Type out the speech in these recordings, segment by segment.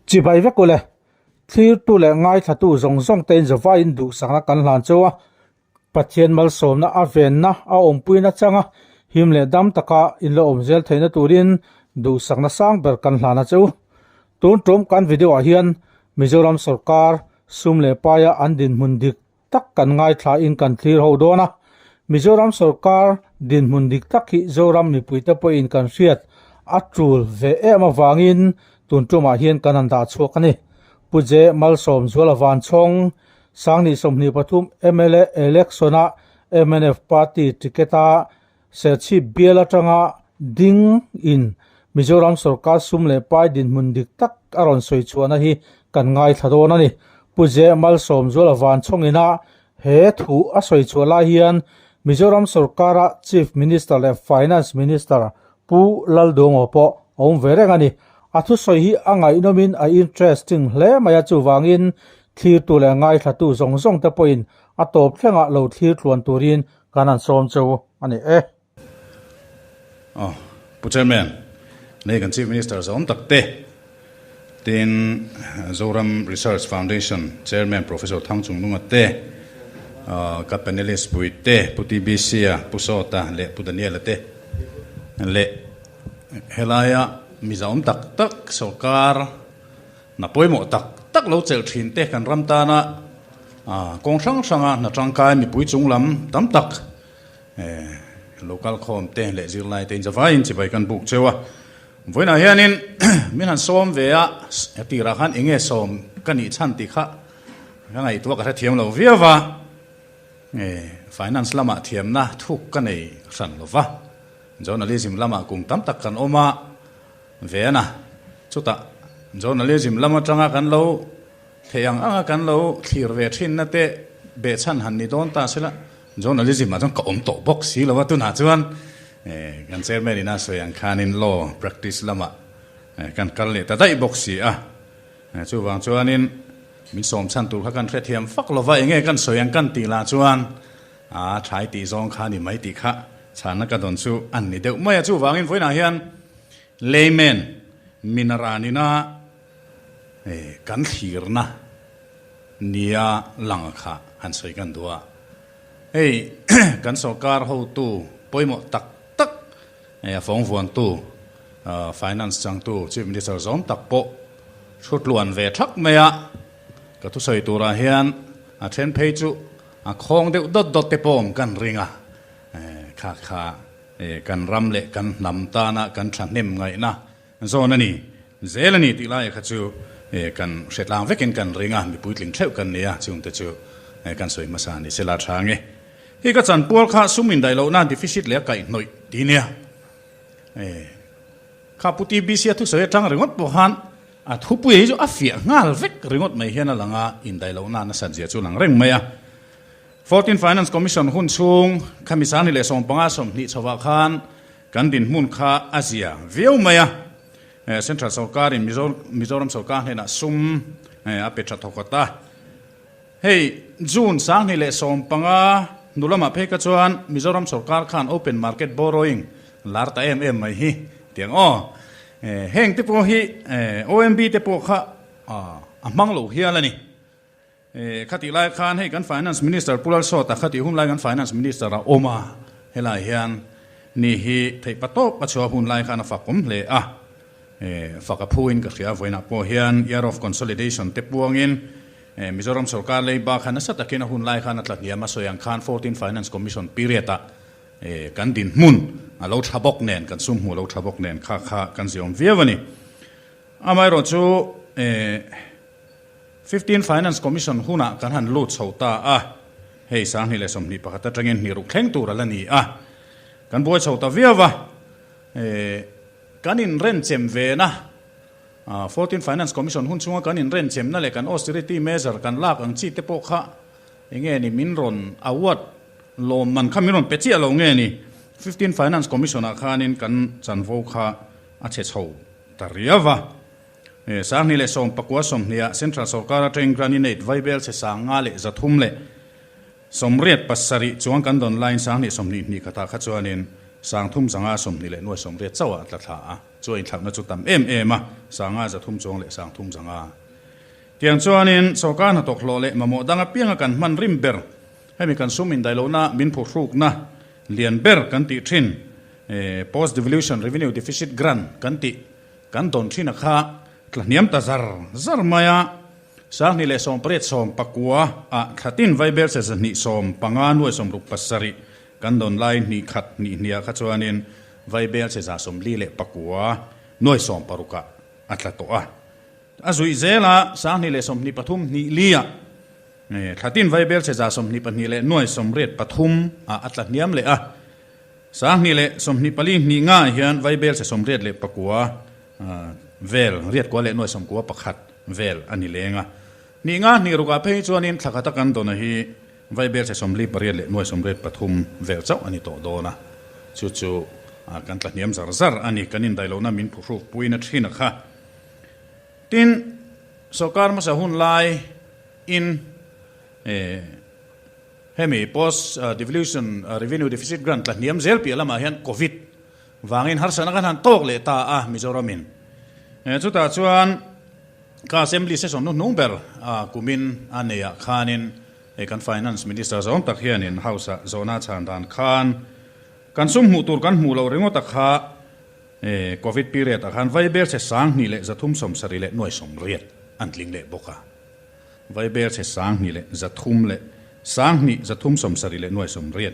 Chibai vek ule, thlirtu leh ngaithlatu zawng zawng tein Jehovah-in duhsakna kan hlan cheu a, Pathian malsawmna a venna a awmpuina changa him leh dam taka in la awm zel theihna turin duhsakna sang ber kan hlan a che u. Tun tum kan video ah hian Mizoram sawrkar sum leh paia an dinhmun dik tak kan ngaithla in kan thlir ho dawn a, Mizoram sawrkar dinhmun dik tak hi Zoram mipuite pawhin kan hriat a tul ve em avangin tun tumah hian kan han dah chhuak a ni. Pu Je Malsawmzuala Vanchhawng Sangni 23 mla election-a mnf party ticket-a Serchhip bial atanga ding in Mizoram sawrkar sum leh pai dinhmun dik tak a rawn sawi chhuahna hi kan ngaithla dawn a ni. Pu Je Malsawmzuala Vanchhawngina he thu a sawi chhuah lai hian Mizoram sawrkara Chief Minister leh Finance Minister Pu Lalduangaw pawh a awm ve reng a ni. A thusawi hi a ngaihnawmin a interesting hle mai a, chuvangin thlirtu leh ngaithlatu zawng zawng te pawhin a tawp thlengah lo thlir tluan turin kan han sawm cheu a ni e. Aw, Pu Chairman, nei kan Chief Minister zawm tak te, tin Zoram Research Foundation Chairman Professor Thangchungnunga te, ka panelist pui te, Pu TBC-a, Pu Sawta leh Pu Daniel-a te leh helaia mi zawm tak tak sawrkar hna pawimawh tak tak lo chelh thin te kan ram tana kawng hrang hranga hna tangkai mipui chung lam tam tak local khawm te leh zirlai te inzavaiin chibai kan buk cheu a. Vawiinah hianin min han sawm ve a, tirah khan eng nge sawm ka nih chhan tih kha ka ngaihtuah ka hrethiam lo viau va, finance lamah thiamna thuk ka nei hran lo va, journalism lamah kum tam tak kan awm a ve a na, chutah journalism lam atanga kan lo theih ang anga kan lo thlir ve thinna te behchhan han ni dawn ta sela, Journalism ah chuan ka awm tawh bawk si lo a, tunah chuan kan chairman ina sawi ang khanin law practice lamah kan kal leh ta daih bawk si a, chuvang chuanin min sawm chhan tur kha kan hrethiam fak lo va, enge kan sawi ang kan tih lah chuan a thlai tih zawng kha a ni mai tih kha chhanna ka dawn chu an ni deuh mai a, chuvangin vawiinah hian layman minaranina kan thlirna nia lang kha han sawi kan duh a. Hei kan sorkar hotu pawimawh tak tak a fawng vuantu finance changtu Chief Minister zawm tak pawh thu tluan ve thak mai a, ka thusawi turah hian a then phei chu a khawng deuh dawt dawt te pawh awm kan ring a, kha kha kan ram leh kan hnam tana kan thahnem ngaihna Zawn a ni, zel a ni tih laia kha chu kan hre tlang vekin kan ring a, mipui tling theuh kan ni a, chungte chu kan sawi hmasa a ni se la tha nge. Hi ka chanpual kha sum indaih lohna deficit leh a kaihhnawih ti nia. Kha Pu TBC a thusawi atang ringawt pawh khan a thupui hi chu a fiah nghal vek ringawt mai hian a lang a, indaih lohna nasat zia chu a lang reng mai a. Fourteen Finance Commission hun chhung khami sangni leh 15 20 chhovah khan Kan dinhmun kha a zia viau mai a, Central sawrkarin Mizoram sawrkar hnenah sum a pe tha thawkhat a. Hei June 2015 hnu lamah phei kha chuan Mizoram sawrkar khan open market borrowing lar ta em em mai hi tiang aw. Heng te pawh hi OMB te pawh kha a hmang lo hial a ni. Khatih lai khan hei kan Finance Minister Pu Lalsawta khatih hun lai kan Finance Minister a awm a, helai hian ni hi theih pa tawp a chhuah hun lai khan a fak awm hle a, fak a phuin ka hria vawiinah pawh hian Year of Consolidation te puangin Mizoram sawrkar leiba khan nasa takin a hun lai khan a tla hniam a, sawi ang khan Fourteen Finance Commission period ah kan dinhmun a lo tha bawk nen, kan sum hmuh a lo tha bawk nen kha kha kan ziawm viau a ni. Amaherawhchu 15 Finance Commission hunah kan han lut chho ta a, hei 2021 atangin hnih ruk thleng tur a la ni a, kan buai chho ta viau a, kan inrenchem ve na, 14 Finance Commission hun chhunga kan inrenchemna leh kan austerity measure kan lak ang chi te pawh kha enge ni min rawn award lawmman kha min rawn pe chiah lo nge ni, 15 Finance Commission ah khanin kan chanvo kha a chhe chho ta riau a. 2019 20 Central sawrkar atangin Graninate Vaibel chhe 5,387 chuang kan dawn laiin 2022 khatah kha chuanin 30 28 chauh ah a tla thla a, chu a inthlauhna chu tam em em a, 5 300 chuang leh 35. Tiang chuanin sawrkar hnathawk hlawh leh mamawh dang apianga kan hman rim ber, hemi kan sum indaihlohna min phuhrukna lian ber kan tih thin, Post Devolution Revenue Deficit Grant kan tih kan dawn thin a kha tla hniam ta zar zar mai a, 2019 ah thlatin vaibel che 215 nuai 67 kan dawn lai hnih khat hnih hniah kha chuanin vaibel che 49 nuai 60 ah a tla tawh a. A zuih zel a, 2023 hnih li ah thlatin vaibel che 22 leh nuai 83 ah a tla hniam leh a. 2024 hnih ngah hian vaibel che 89 vel, riat kua leh nuai 91 vel a ni leng a. Hnih nga hnih rukah phei chuanin thla khata kan dawna hi vaibel che 48 leh nuai 83 vel chauh a ni tawh dawn a. Chu chu kan tla hniam zar zar a ni, kan indaihlohna min phuhruk puina thin a kha. Tin, sawrkar hmasa hun lai in hemi post devolution revenue deficit grant tla hniam zel piah lamah hian covid vangin harsatna kan han tawk leh ta a Mizoramin. Chutah chuan ka assembly session hnu hnung ber kumin a neiah khanin kan finance minister zawng tak hianin house ah zawhna chhan dan khan kan sum hmuh tur kan hmuh loh ringawt a kha Covid period ah khan vaibel chhe 21 leh 370 leh nuai 80 an tling leh bawk a. Vaibel chhe 21 leh 300 leh 21 370 leh nuai 80.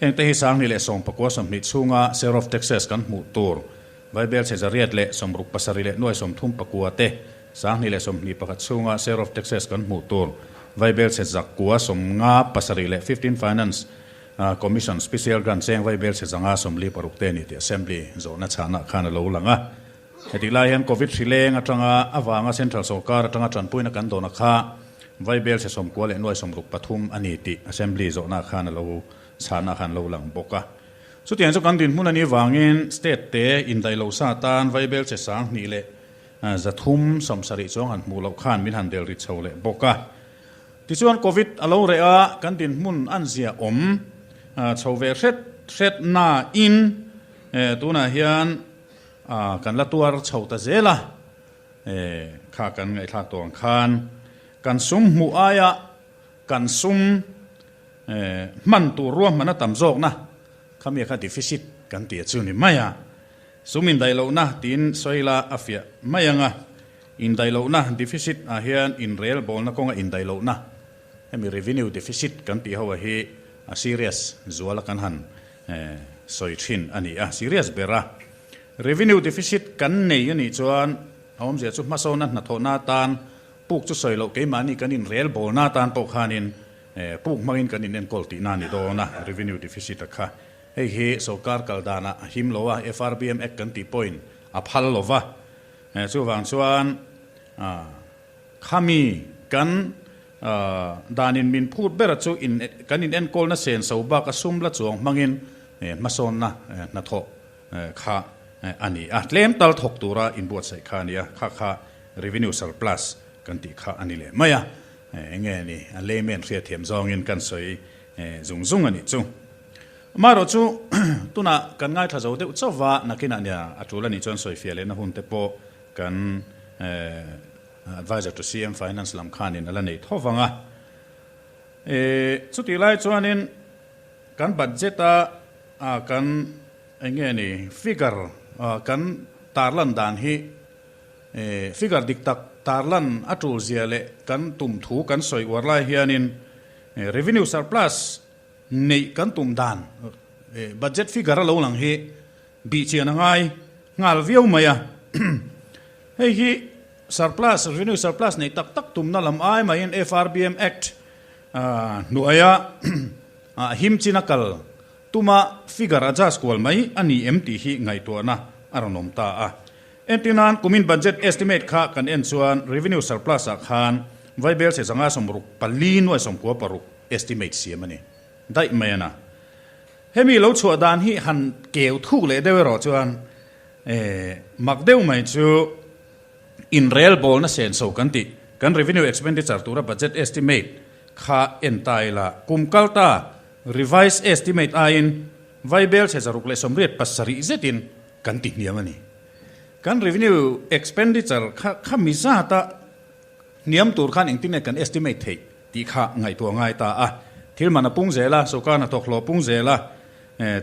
Heng te hi 2019 20 chhunga share of taxes kan hmuh tur vaibel chhe 800 leh 67 leh nuai 39 te, 2021 chhunga share of taxes kan hmuh tur vaibel chhe 957 leh 15 finance Commission Special Grant cheng vaibel chhe 546 te a ni tih Assembly zawhna chhahna khan a lo lang a. Hetih lai hian Covid hri leng atanga avanga Central sawrkar atanga tanpuina kan dawna kha vaibel chhe 90 leh nuai 63 a ni tih Assembly zawhna khan a lo chhahna khan lo lang bawk a. Chutiang chu kan dinhmun a nih vangin State te indaih lo sa tan vaibel chhe 21 leh 370 chuang han hmuh loh khan min han del ri chho leh bawk a. Tichuan Covid a lo reh a, kan dinhmun an zia awm chho ve hret hret na in tunah hian kan la tuar chho ta zel a, kha kan ngaihthlak tawh ang khan kan sum hmuh aia kan sum hman tur ruahman a tam zawkna khami kha deficit kan tih a chu ni mai a, sum indaih lohna tiin sawi la a fiah mai ang a. Indaihlohna, deficit, ah hian inrelbawlna kawnga indaihlohna, hemi revenue deficit kan tih ho hi a serious zuala kan han sawi thin a ni a, serious ber a. Revenue deficit kan nei a nih chuan a awmzia chu hmasawna hnathawhna atan puk chu sawi loh keimahni kan inrelbawlna atan pawh khanin puk hmangin kan inenkawl tihna a ni dawn a, revenue deficit a kha. Hei hi sawrkar kal danah a him lo a, FRBM Act kan tih pawhin a phal lo va. Chuvang chuan khami kan danin min phut ber chu kan inenkawlna senso bak a sum la chuang hmangin hmasawnna hnathawh kha a ni a, tlem tal thawk tura inbuatsaih kha a ni a, kha kha revenue surplus kan tih kha a ni leh mai a, enge ni a layman hriatthiam zawngin kan sawi zung zung a nih chu. Amaherawh chu tunah kan ngaithla zo deuh chauh va, nakinah nia a tul a nih chuan sawifiah lehna hun te pawh kan Adviser to CM Finance lam khanin a la nei tho vang a. Chutih lai chuanin kan budget a kan eng nge ni figure kan tarlan dan hi figure dik tak tarlan a tul zia leh kan tum thu kan sawi uar lai hianin revenue surplus Neih kan tum dan budget figure a lo lang hi bih chian a ngai nghal viau mai a. Hei hi surplus, revenue surplus neih tak tak tumna lam ai maiin FRBM Act hnuaia him chin a kal tuma figure adjust kual mai a ni em tih hi ngaihtuahna a rawn awm ta a. Entirnan kumin budget estimate kha kan en chuan revenue surplus ah khan vaibel chhe 564 nuai 96 estimate siam a ni daih mai a na. Hemi lo chhuah dan hi han keu thuk leh deuh erawh chuan mak deuh mai chu inrelbawlna senso kan tih kan revenue expenditure tura budget estimate kha en ta ila kum kal ta revised estimate aiin. Vaibel chhe 687 zetin kan ti hniam a ni. Kan revenue expenditure kha khami zata hniam tur khan engtin nge kan estimate theih tih kha ngaihtuah ngai ta a. Thil man a pung zel a, sawrkar hnathawk hlawh pung zel a,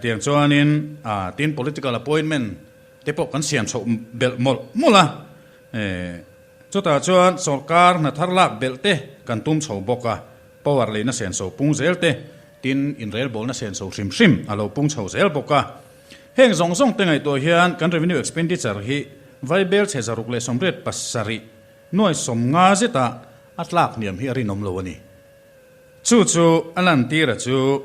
tiang chuanin tin political appointment te pawh kan siam chhoh belh mawlh mawlh a. Chutah chuan sawrkar hna thar lak belh te kan tum chho bawk a, power leina senso pung zel te, tin inrelbawlna senso hrim hrim a lo pung chho zel bawk a. Heng zawng zawng te ngaihtuah hian kan revenue expenditure hi Vaibel chhe 687 nuai 50 zeta a tlak hniam hi a rinawm lo a ni. Chu chu a lantira chu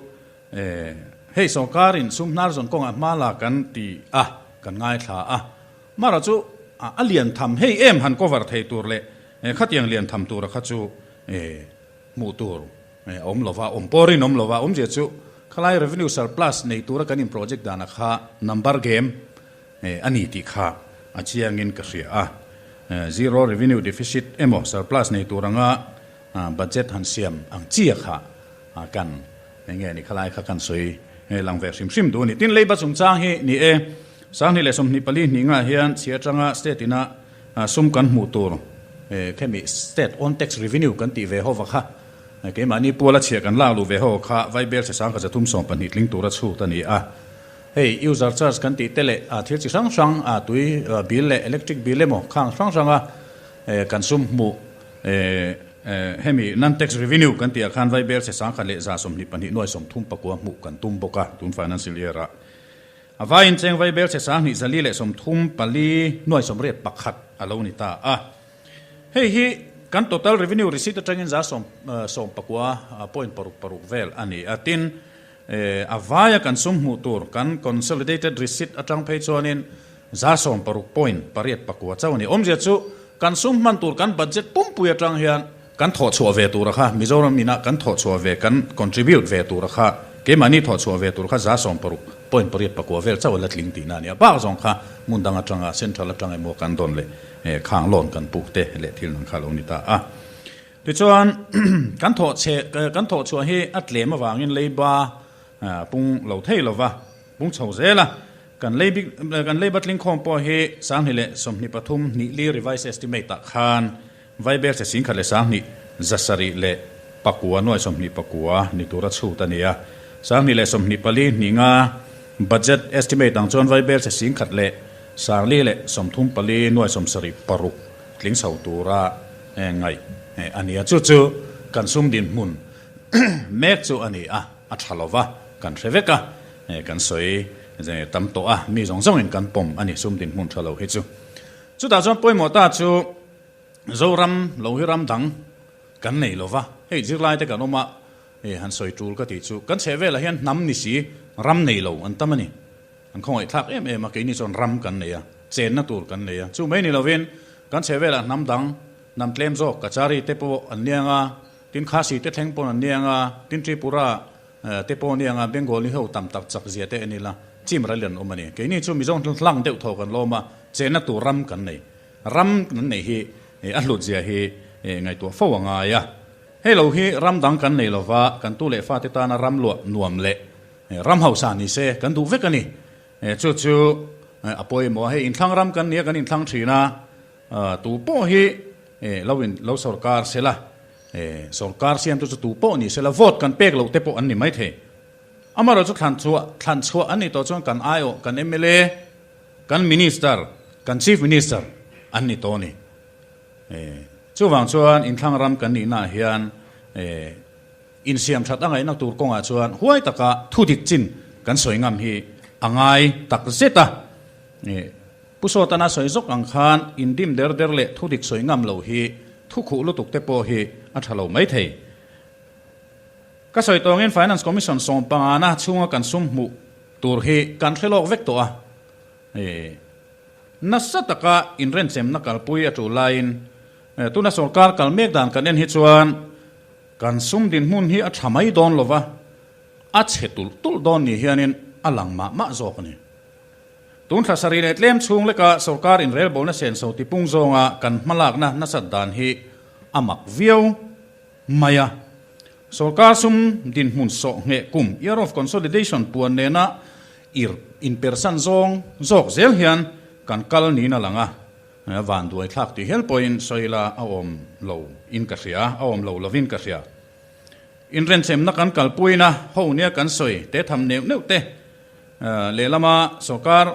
hei sawrkarin sum hnar zawn kawngah hma la kan ti a, kan ngaithla a. Mara chu a lian tham hei em han cover thei tur leh khatiang lian tham tura kha chu hmuh tur a awm lova, awm pawh rinawm lova, awmzia chu khalai revenue surplus nei tura kan in project dana kha number game a ni tih kha a chiangin ka hria a. Zero revenue deficit emaw surplus nei tur anga budget han siam ang chia kha kan enge ni khalai kha kan sawi lang ve hrim hrim duh a ni. Tin, leiba chungchang hi ni e, 2024 hnih ngah hian chhia atanga state ina sum kan hmuh tur khemi state own tax revenue kan tih ve ho va kha keimahni puala chhia kan lak luh ve ho kha Vaibel chhe sangkhat 320 tling tura chhut a ni a. Hei user charge kan tih te leh thil chi hrang hrang tui bill leh electric bill emaw khang hrang hranga kan sum hmuh Hemi non-tax revenue kan tih ah khan Vaibel chhe 122 nuai 39 hmuh kan tum bawk a, tun financial year ah. A vaiin cheng Vaibel chhe 2434 nuai 81 a lo ni ta a. Hei hi kan total revenue receipt atangin za sawm sawm pakua point paruk paruk vel a ni a. Tin, a vaia kan sum hmuh tur kan consolidated receipt atang phei chuanin 60 point pariat pakua chauh a ni. Awmzia chu kan sum hman tur kan budget pumpui atang hian kan thawh chhuah ve tura kha Mizoram inah kan thawh chhuah ve kan contribute ve tura kha keimahni thawh chhuah ve tur kha 60 point pariat pakua vel chauh a la tling tihna a ni a. Bak zawng kha hmun dang atanga central atang emaw kan dawn leh khang loan kan puk te leh thil nang kha a lo ni ta a. Tichuan kan thawh chhe kan thawh chhuah hi a tlem avangin leiba pung lo thei lova pung chho zel a. Kan lei bik kan lei batling khawm pawh hi 2023 hnih li revised estimate ah khan Vaibel chhe 10,079 nuai 29 ni tura chhut a ni a. 2024 hnih nga budget estimate ang chuan Vaibel chhe 10,434 nuai 76 tling chho tura ngaih a ni a. Chu chu kan sum dinhmun mek chu a ni a, a tha lova kan hre vek a. Kan sawi tam tawh a, mi zawng zawngin kan pawm a ni, sum dinhmun tha lo hi chu. Chutah chuan pawimawh ta chu Zoram lo hi ram dang kan nei lo va, hei zirlai te kan awm a, han sawi tul ka tih chu kan chheh velah hian hnam ni si ram nei lo an tam a ni. An khawngaihthlak em em a, keini chuan ram kan nei a, chenna tur kan nei a, chu mai ni lovin kan chheh velah hnam dang, hnam tlem zawk, Kachari te pawh an niang a, tin Khasi te thleng pawh an niang a, tin Tripura Te pawh nia nga Bengali ho tam tak chak zia te en ila chim ral an awm a ni. Keini chu Mizo hlang deuh thaw kan lawm a, chenna tur ram kan nei. Ram kan neih hi a hlut zia hi ngaihtuah fo a ngai a. Hei lo hi ram dang kan nei lova, kan tu leh fate tana ram luah nuam leh ram hausa ni se kan duh vek a ni. Chu chu a pawimawh a, hei inthlang ram kan nia kan inthlang thin a, tu pawh hi lo in lo sawrkar sela Sawrkar siamtu chu tu pawh ni sela vote kan pek loh te pawh an ni mai thei. Amaherawh chu thlan chhuah thlan chhuah an nih tawh chuan kan aiawh kan mla, kan Minister, kan Chief Minister an ni tawh a ni. Chuvang chuan inthlang ram kan nihnaah hian insiam that a ngaihna tur kawngah chuan huai taka thu dik chin kan sawi ngam hi a ngai tak zet a. Pu Sawtana sawi zawk ang khan indim der der leh thu dik sawi ngam lo hi thu khuh lutuk te pawh hi a tha lo mai thei. Ka sawi tawngin Finance Commission sawmpangana chhunga kan sum hmuh tur hi kan hre lawk vek tawh a. Nasa taka inrenchemna kalpui a tul laiin tuna sorkar kal mek dan kan en hi chuan kan sum dinhmun hi a tha mai dawn lova, a chhe tulh tulh dawn ni hianin a lang mah mah zawk a ni. Tun thla sarih leh tlem chhung leka sorkar inrelbawlna senso tipung zawnga kan hmalakna nasat dan hi a mak viau mai a. Sorkar sum dinhmun sawh ngheh kum, Year of Consolidation, puan nena Ir inpersan zawng zawk zel hian kan kal niin a lang a, vanduai thlak tih hial pawhin sawi la a awm lo in ka hria, a awm lo lovin ka hria. Inrenchemna kan kalpuina ho nia kan sawi te tham neuh neuh te lehlama sawrkar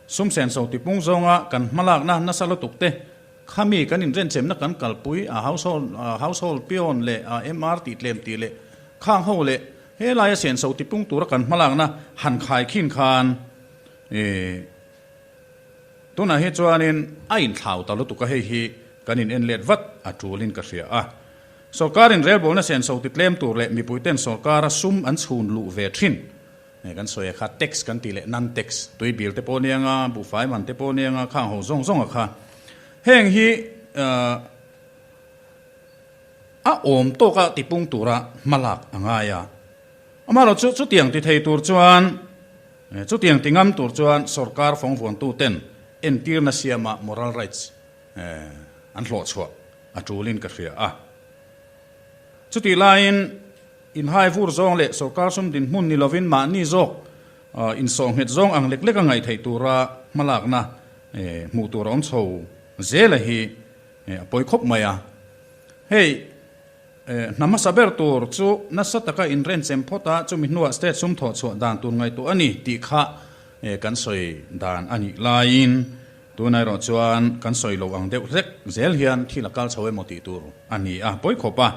sum senso tipung zawnga kan hmalakna nasa lutuk te khami kan inrenchemna kan kalpui a household household peon leh a MR tih tlem tih leh khang ho leh He laia senso tipung tura kan hmalakna han khai khin khan ih tunah hi chuanin a inthlau ta lutuk a, hei hi kan in en let vat a tulin ka hria a. Sawrkarin relbawlna senso ti tlem tur leh mipuiten sawrkara sum an chhun luh ve thin kan sawi a kha tax kan tih leh non-tax tui bil te pawh anianga buhfai man te pawh anianga khang ho zawng zawng a kha heng hi A awm tawka tipung tura hmalak a ngai a. Amaherawh chu chutiang ti thei tur chuan, chutiang ti ngam tur chuan sorkar fawngvuantuten entirna siama moral rights an hlawhchhuah a tulin ka hria a. Chutih laiin inhai vur zawng leh sorkar sum dinhmun ni lovin mahni zawk insawhnghet zawng ang lek lek a ngaih theih tura hmalakna hmuh tur a awm chho zela hi A pawi khawp mai a. Hei, hna hmasa ber tur chu nasa taka inrenchem phawt a, chumi hnuah state sum thawh chhuah dan tur ngaihtuah a ni tih kha kan sawi dan a nih laiin tunah erawh chuan kan sawi lo ang deuh hlek zel hian thil a kal chho emaw tih tur a ni a, pawi khawp a.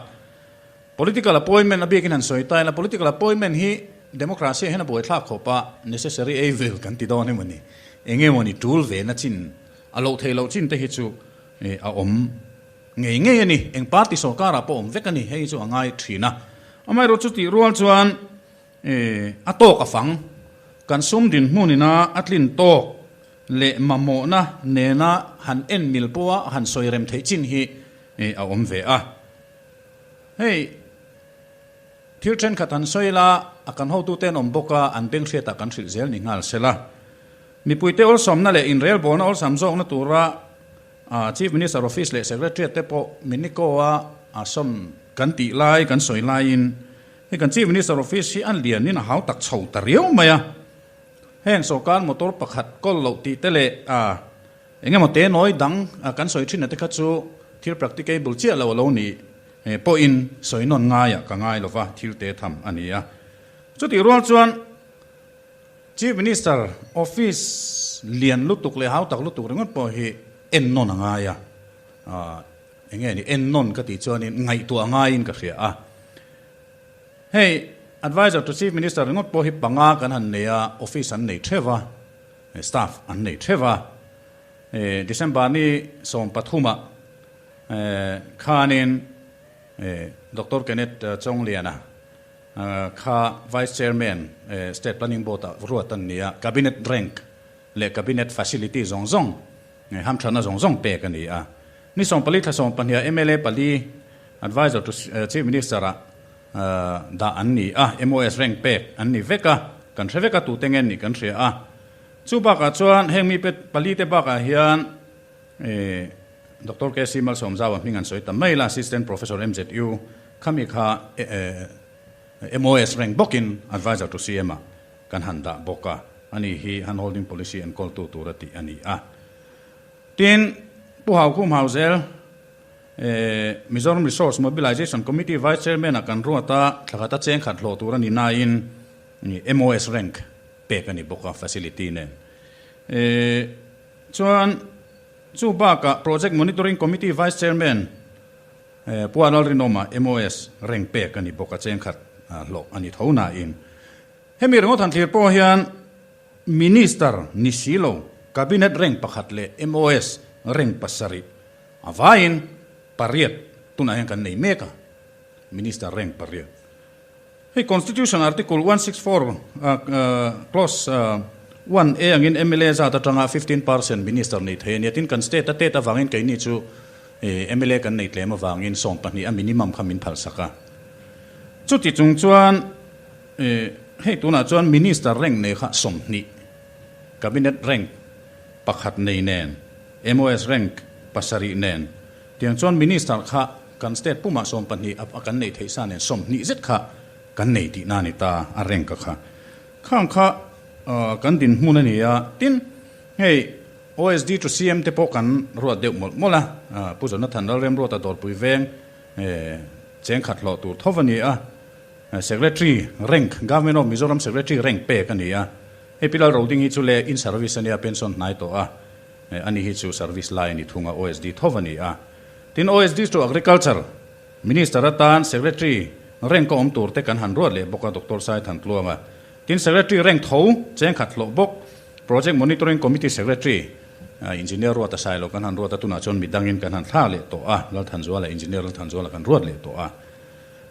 Political appointment a biakin han sawi ta ila, political appointment hi democracy ah hian a buaithlak khawp a, necessary evil kan ti dawn emaw ni, eng emaw ni tul ve na chin A loh theih loh chin te hi chu a awm ngei ngei a ni. Eng party sorkar ah pawh awm vek a ni. Hei chu a ngai thin a. Amaherawh chu tih rual chuan a tawk a fang. Kan sum dinhmun ina a tlin tawk leh mamawhna nena han en mil pawha han sawi rem theih chin hi a awm ve a. Hei thil thenkhat han sawi la, a kan hotute an awm bawk a, an beng hriatah kan hrilh zel ni nghal sela. Mipuite awlsawmna leh inrelbawlna awlsam zawkna tura Chief Minister Office leh Secretariat te pawh Miniko-a a sawn kan tih lai kan sawi laiin hei kan Chief Minister Office hi a lianin a hau tak chho ta riau mai a. Heng sawrkar motor pakhat kawl loh tih te leh eng emaw te nawi dang kan sawi thin te kha chu thil practicable chiah lo a lo nih pawhin sawi nawn ngaiah ka ngai lova thil te tham a ni a. Chutih rual chuan Chief Minister office lian lutuk leh hau tak lutuk ringawt pawh hi en nawn a ngai a, eng nge ni en nawn ka tih chuanin ngaihtuah a ngaiin ka hria a. Hei Advisor to Chief Minister ringawt pawh hi panga kan han nei a, office an nei theuh a, staff an nei theuh a. December ni 13 ah khanin Doctor Kenneth Chawngliana, Kha Vice Chairman State Planning Board ah ruat an ni a, Cabinet rank leh Cabinet facility zawng zawng, hamthatna zawng zawng pek a ni a. Ni 14 thla 12 ah mla pali Advisor to Chief Minister ah dah an ni a, MOS rank pek an ni vek a, kan hre vek a tute nge nih kan hria a. Chu bakah chuan heng mi pali te bakah hian Doctor KC Malsawmzaua hming an sawi ta mai la, Assistant Professor MZU khami kha MOS reng bawkin Advisor to CM ah kan han dah bawk a, ani hi Hand Holding Policy enkawltu tur a tih a ni a. Tin, Pu Haukhum Hauzel, Mizoram Resource Mobilization Committee Vice Chairman ah kan ruat a, thla khat a cheng khat hlawh tur a ni nain MOS rank pek a ni bawk a facility nen. Chuan chu bakah Project Monitoring Committee Vice Chairman Pu Anal Rinawma, MOS, reng pek a ni bawk a, cheng khat hlawh a ni tho nain. Hemi ringawt han thlir pawh hian Minister ni si lo, Cabinet reng pakhat leh MOS reng pasarih a vaiin pariat tunah hian kan nei mek a, Minister reng pariat. Hei Constitution Article 164 Clause 1A angin mla zat atanga 15 percent Minister nei thei a nia. Tin, kan state a tet avangin keini chu mla kan nei tlem avangin 12 a minimum kha min phalsak a. Chuti chung chuan hei tunah chuan Minister rank nei kha 20, Cabinet rank pakhat nei nen, MOS rank pasarih nen tiang chuan Minister kha Kan state pumah 12 a kan neih theih sa nen 20 zet kha kan nei tihna a ni ta a rank a kha. Khang kha kan dinhmun a ni a. Tin, hei OSD to CM te pawh kan ruat deuh mawlh mawlh a, Pu Jonathan Lalremruata Dawrpui veng chengkhat hlawh tur tho a ni a, Secretary rank, Government of Mizoram Secretary rank pek a ni a. Hei Pi Lalroding hi chu le in service a nia, pension hnai tawh a, ani hi chu service lai a ni thung a, OSD tho a ni a. Tin, OSD to Agriculture Minister atan Secretary rank a awm tur te kan han ruat leh bawk a, Doctor Saithan Tluanga. Tin, Secretary rank tho chengkhat hlawh bawk, Project Monitoring Committee Secretary, Engineer Ruata Sailo kan han ruat a, tunah chuan midangin kan han thla leh tawh a, Lalthanzuala, Engineer Lalthanzuala kan ruat leh tawh a.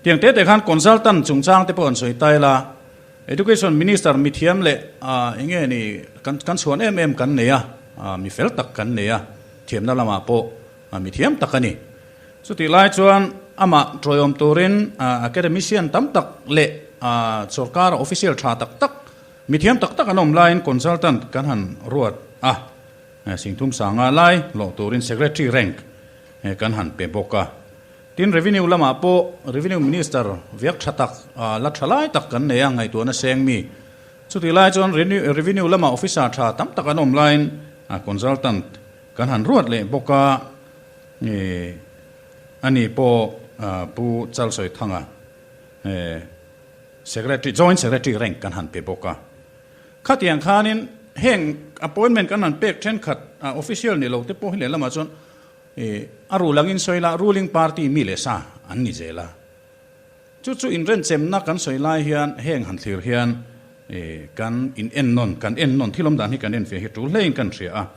Tiang te te khan consultant chungchang te pawh an sawi ta ila, Education Minister mithiam leh eng nge ni kan kan chhuan em em kan nei a, mi fel tak kan nei a, thiamna lamah pawh mithiam tak a ni. Chutih lai chuan amah tawiawm turin academician tam tak leh sorkar official tha tak tak, mithiam tak tak an awm laiin consultant kan han ruat a, Singthum Sanga lai hlawh turin secretary rank kan han pe bawk a. Tin, Revenue lamah pawh Revenue Minister viak tha tak, la tha lai tak kan nei a, ngaihtuahna seng mi. Chutih lai chuan Revenue lamah officer tha tam tak an awm laiin consultant kan han ruat leh bawk a, ani pawh Pu Chalsawithanga Secretary, Joint Secretary rank kan han pe bawk a. Khatiang khanin heng appointment kan han pek thenkhat official ni lo te pawh hi lehlamah chuan I a rul angin sawi la, ruling party mi leh sa an ni zel a. Chu chu inrenchemna kan sawi lai hian heng han thlir hian i kan in ennawn, kan ennawn thil awm dan hi kan enfiah hi tul hlein kan hria a.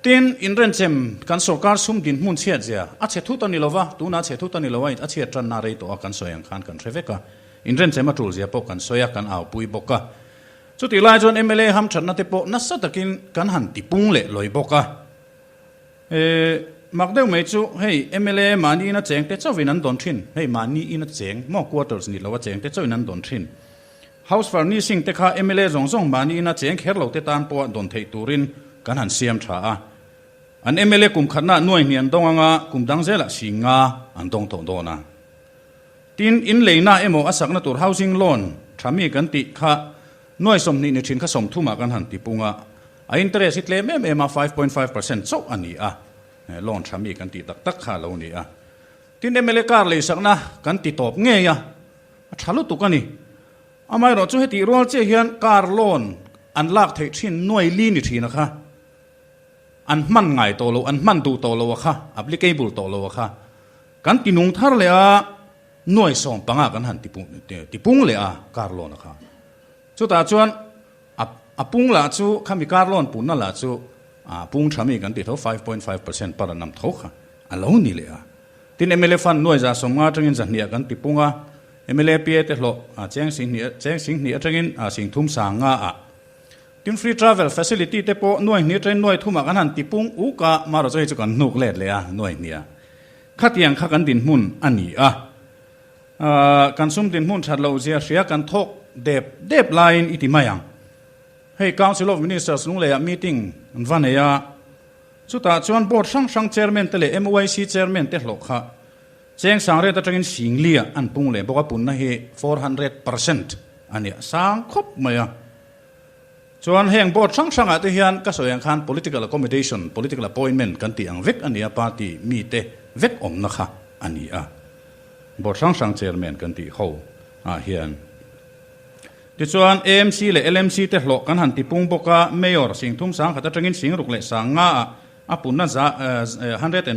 Tin, inrenchem kan sorkar sum dinhmun chhiat zia a chhe thut a ni lova, tunah a chhe thut a ni lo a, a chhiat tanna rei tawh a kan sawi ang khan kan hre vek a. Inrenchem a tul zia pawh kan sawi a, kan aupui bawk a. Chutih lai chuan mla hamthatna te pawh nasa takin kan han tipung leh lawi bawk a. E, mak deuh mai chu hei mla mahni ina cheng te chauhin an dawn thin, hei mahni ina cheng maw quarters ni lo a cheng te chauhin an dawn thin. House furnishing te kha mla zawng zawng mahni ina cheng kher lo te tan pawha dawn theih turin kan han siam tha a. An mla kum khatna nuai hnih an dawng anga kum dang zelah si nga an dawng tawh dawn a. Tin, in leina emaw a sakna tur housing loan tha mi kan tih kha Nuai 20 ni thin kha 30 ah kan han ti pung a, a interest hi tlem em em a, 5.5% chauh a ni a, loan tha mi kan tih tak tak kha a lo ni a. Tin, mla car leisakna kan ti tawp ngei a, a tha lutuk a ni. Amaherawh chu hetih rual chiah hian car loan an lak theih thin nuai li ni thin a kha, an hman ngai tawh lo, an hman duh tawh lo a kha, applicable tawh lo a kha, kan ti nung thar leh a, Nuai 15 kan han tipung leh a car loan a kha. Chutah chuan a a pung lah chu khami car loan punna lah chu a pung tha mi kan ti tho 5.5% per annum tho kha a lo ni leh a. Tin mla fund nuai 150 atangin 200 kan tipung a, mla PA te hlawh a cheng 20 cheng 20 atangin a 30 sanga a. Tin free travel facility te pawh nuai hnih atangin nuai thumah kan han tipung uk a, marawh chu hei chu kan hnuk let leh a nuai hnih a. Khatiang kha kan dinhmun a ni a, kan sum dinhmun that loh zia hria kan thawk dep dep laiin i ti mai ang. Hei Council of Ministers lungleiah meeting an va nei a, chutah chuan board hrang hrang chairman te leh MYC chairman te hlawh kha cheng sangriat atangin singlia an pung leh bawk a, punna hi 400% a nia, sang khawp mai a. Chuan heng board hrang hrangah te hian ka sawi ang khan political accommodation, political appointment kan tih ang vek a ni a, party mite vek awmna kha a ni a. Board hrang hrang chairman kan tih ho ah hian. Tichuan AMC leh LMC te hlawh kan han tipung bawk a, Mayor 3000 sangkhat atangin 6000 leh 50 ah a punna za 109%,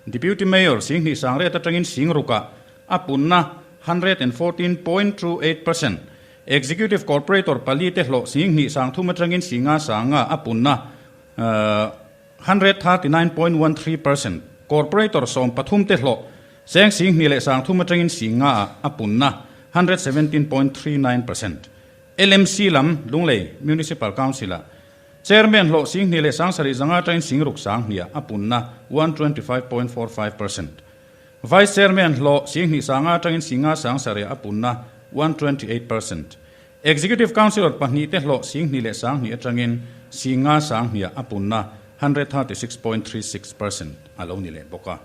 Deputy Mayor 2000 sangriat atangin 6000 ah a punna 114.28%, Executive Corporator pali te hlawh 2000 sangthum atangin 50 sanga a punna 139.13%, Corporator 13 te hlawh cheng 2000 leh 3000 atangin 50 ah a punna 117.39%. LMC lam Lunglei Municipal Council ah Chairman hlawh 2000 leh 7000 zanga atangin 6000 sanghnih ah a punna 125.45%. Vice Chairman hlawh 2000 sanga atangin 50 sang sarih a punna 128%. Executive Councillor pahnih te hlawh 2000 leh 2000 atangin 50 sang hniah a punna 136.36% a lo ni leh bawk a.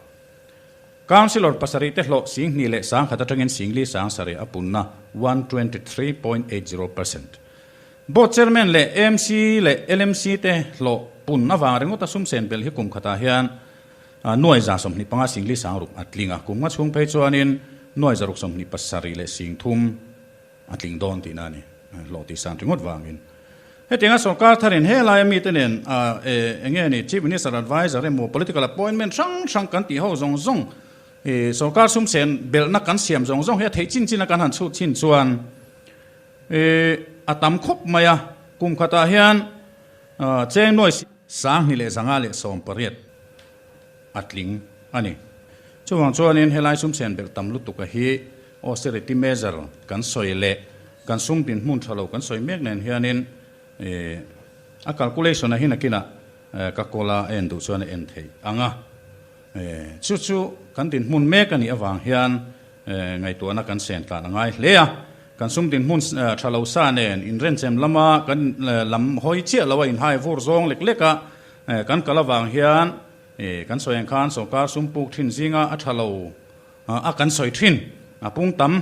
Councillor pasarih te hlawh 2000 leh 1000 atangin 40 sang sarih a punna 123.80%. Board Chairman leh AMC leh LMC te hlawh pun avang ringawta sum sen belh hi kum khatah hian nuai 25 singli sangruk a tling a, kum nga chhung phei chuanin nuai 127 leh singthum a tling dawn tihna a ni, hlawh tih san ringawt vangin. Hetianga sorkar tharin he laia mite nen eng nge ni Chief Minister Adviser emaw political appointment hrang hrang kan tih ho zawng zawng sorkar sum sen belhna kan siam zawng zawng hi a theih chin chin a kan han chhut chin chuan a tam khawp mai a, kum khatah hian cheng nuai 2518 a tling a ni. Chuvang chuanin helai sum sen belh tam lutuk a hi austerity measure kan sawi leh kan sum dinhmun tha lo kan sawi mek nen hianin a calculation a hi nakinah ka kawl a en duh chuan a en theih ang a. Chu chu kan dinhmun mek a nih avang hian ngaihtuahna kan sen tlan a ngai hle a. Kan sum dinhmun tha lo sa nen inrenchem lama kan lam hawi chiah lo a inhai vur zawng lek lek a kan kal avang hian kan sawi ang khan sorkar sum puk thin zinga a tha lo a kan sawi thin a pung tam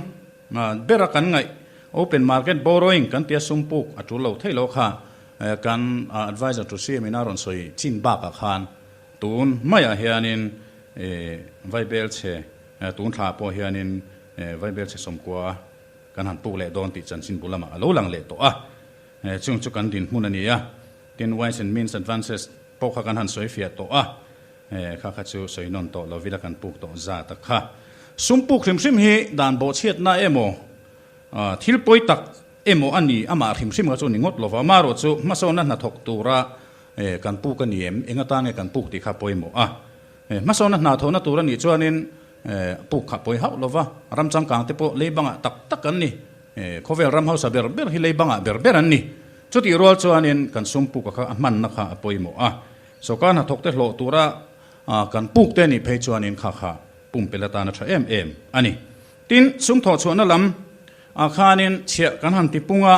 bera kan ngaih open market borrowing kan tia sum puk a tul lo thei lo kha kan adviser to CM in a rawn sawi chin bakah khan tun maiah hianin vaibel chhe tun thla pawh hianin vaibel chhe sawmkua kan han puk leh dawn tih chanchin bul lamah a lo lang leh tawh a, chung chu kan dinhmun a ni a, tin Ways and Means Advances pawh kha kan han sawi fiah tawh a, kha kha chu sawi nawn tawh lovila kan puk tawh zat a kha. Sum puk hrim hrim hi dan bawhchhiatna emaw thil pawi tak emaw a ni amah hrim hrim kha chu ni ngawt lova, amaherawh chu hmasawnna hnathawk tura kan puk a ni em, eng atan nge kan puk tih kha pawimawh a. Hmasawnna hna thawhna tur a nih chuanin puk kha pawi hauh lova, ram changkang te pawh lei bangah tak tak an ni. Khawvel ram hausa ber ber hi lei bangah ber ber an ni. Chutih rual chuanin kan sum puka kha a hmanna kha a pawimawh a. Sawrkar hnathawk te hlawh tura kan puk te nih phei chuanin kha kha pumpelh atan a tha em em a ni. Tin, sum thawhchhuahna lam ah khanin chhiah kan han ti pung a,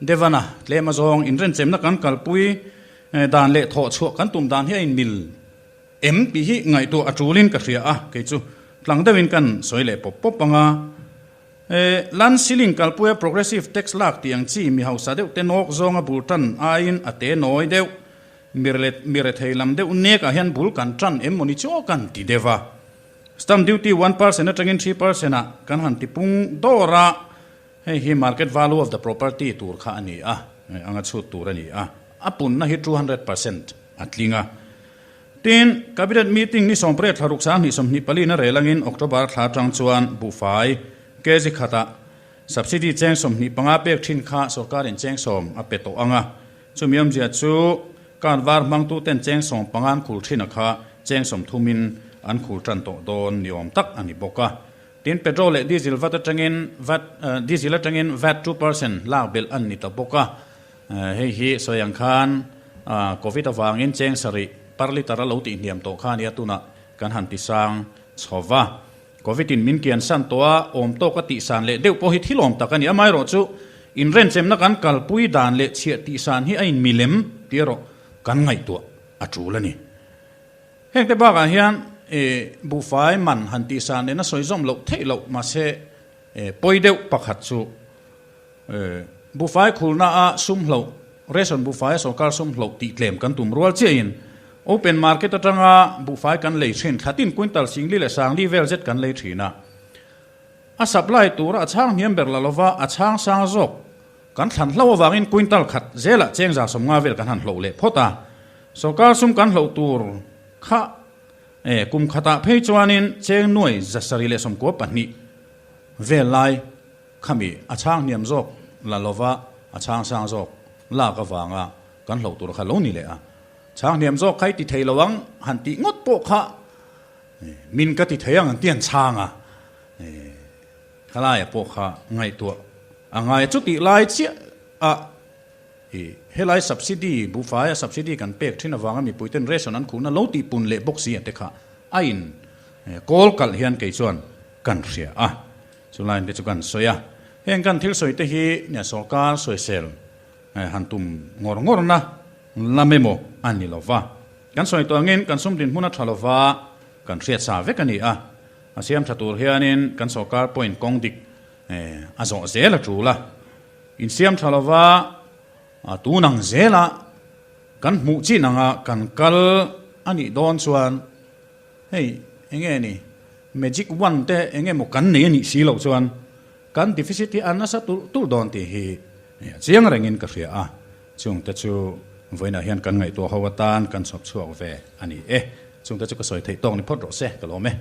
Devana, tlem azawng inrenchemna kan kalpui dan leh thawhchhuah kan tum dan hi a inmil em tih hi ngaihtuah a tulin ka hria a, kei chu tlang deuhin kan sawi leh pawp pawp ang a. Land ceiling kalpuia progressive tax lak tih ang chi mi hausa deuh te nawk zawnga bul tan aiin a te nawi deuh, mirethei lam deuh nek ah hian bul kan tan em mawni chu aw kan ti deuh a. Stamp duty 1% atangin 3% ah kan han ti pung dawr a, hei hi market value of the property tur kha a ni a, anga chhut tur a ni a, a punna hi 200% a tling a. Tin, Cabinet meeting ni 18 thla ruk 20 24 na rel angin October thla atang chuan buhfai kg khatah subsidy cheng 25 pek thin kha sorkarin cheng 10 a pe tawh ang a. Chumi awmzia chu card var hmangtuten cheng 15 an khul thin a kha cheng 30 in an khul tan tawh dawn ni awm tak a ni bawk a. Tin, petrol leh diesel vat atangin vat diesel atangin vat 2% lak belh an ni ta bawk a. Hei hi sawi ang khan Covid avangin cheng sarih per litre a lo tihhniam tawh kha nia tunah kan han tisang chho va. Covid in min kian san tawh a, awm tawk a tihsan leh deuh pawh hi thil awm tak a ni. Amaherawh chu inrenchemna kan kalpui dan leh chhiah tihsan hi a inmilem tih erawh kan ngaihtuah a tul a ni. Hengte bakah hian buhfai man han tihsan lehna sawi zawm loh theih loh mahse pawi deuh pakhat chu Buhfai khulna a sum hloh, ration buhfai a sorkar sum hloh tih tlem kan tum rual chiahin open market atanga buhfai kan lei thin thlatin quintal singli leh sangli vel zet kan lei thin a. A supply tura a chhang hniam ber la lova a chhang sang zawk kan thlan hlo avangin quintal khat zelah cheng 150 vel kan han hloh leh phawt a. Sorkar sum kan hloh tur kha kum khatah phei chuanin cheng nuai 792 vel lai Khami a chhang hniam zawk la lova a chhang sang zawk lak avanga kan hloh tur kha lo ni leh a. Chhang hniam zawk kha i ti thei lo ang han tih ngawt pawh kha min ka ti thei ang an ti an chhang a. Khalaia pawh kha ngaihtuah a ngai a. Chutih lai chiah a helai subsidy buhfaia subsidy kan pek thin avanga mipuiten ration an khuhna lo tihpun leh bawk si ate kha a in kawl kalh hian kei chuan kan hria a. Chu line te chu kan sawi a, heng kan thil sawi te hi nia sawrkar sawisel han tum ngawr ngawr na lam emaw a ni lo va. Kan sawi tawh angin kan sum dinhmun a tha lo va, kan hriat sa vek a ni a. A siam tha tur hianin kan sawrkar pawhin kawng dik a zawh zel a tul a. Insiam tha lo va. Tun ang zela kan hmuh chin anga kan kal a nih dawn chuan hei enge ni magic wand te enge maw kan nei a nih si loh chuan kan deficit hi a nasa tulh tulh dawn tih hi a chiang rengin ka hria a, chungte chu vawiinah hian kan ngaihtuah ho atan kan chhawp chhuak ve a ni e. Chungte chu ka sawi theih tawk ni phawt rawh se, ka lawm e.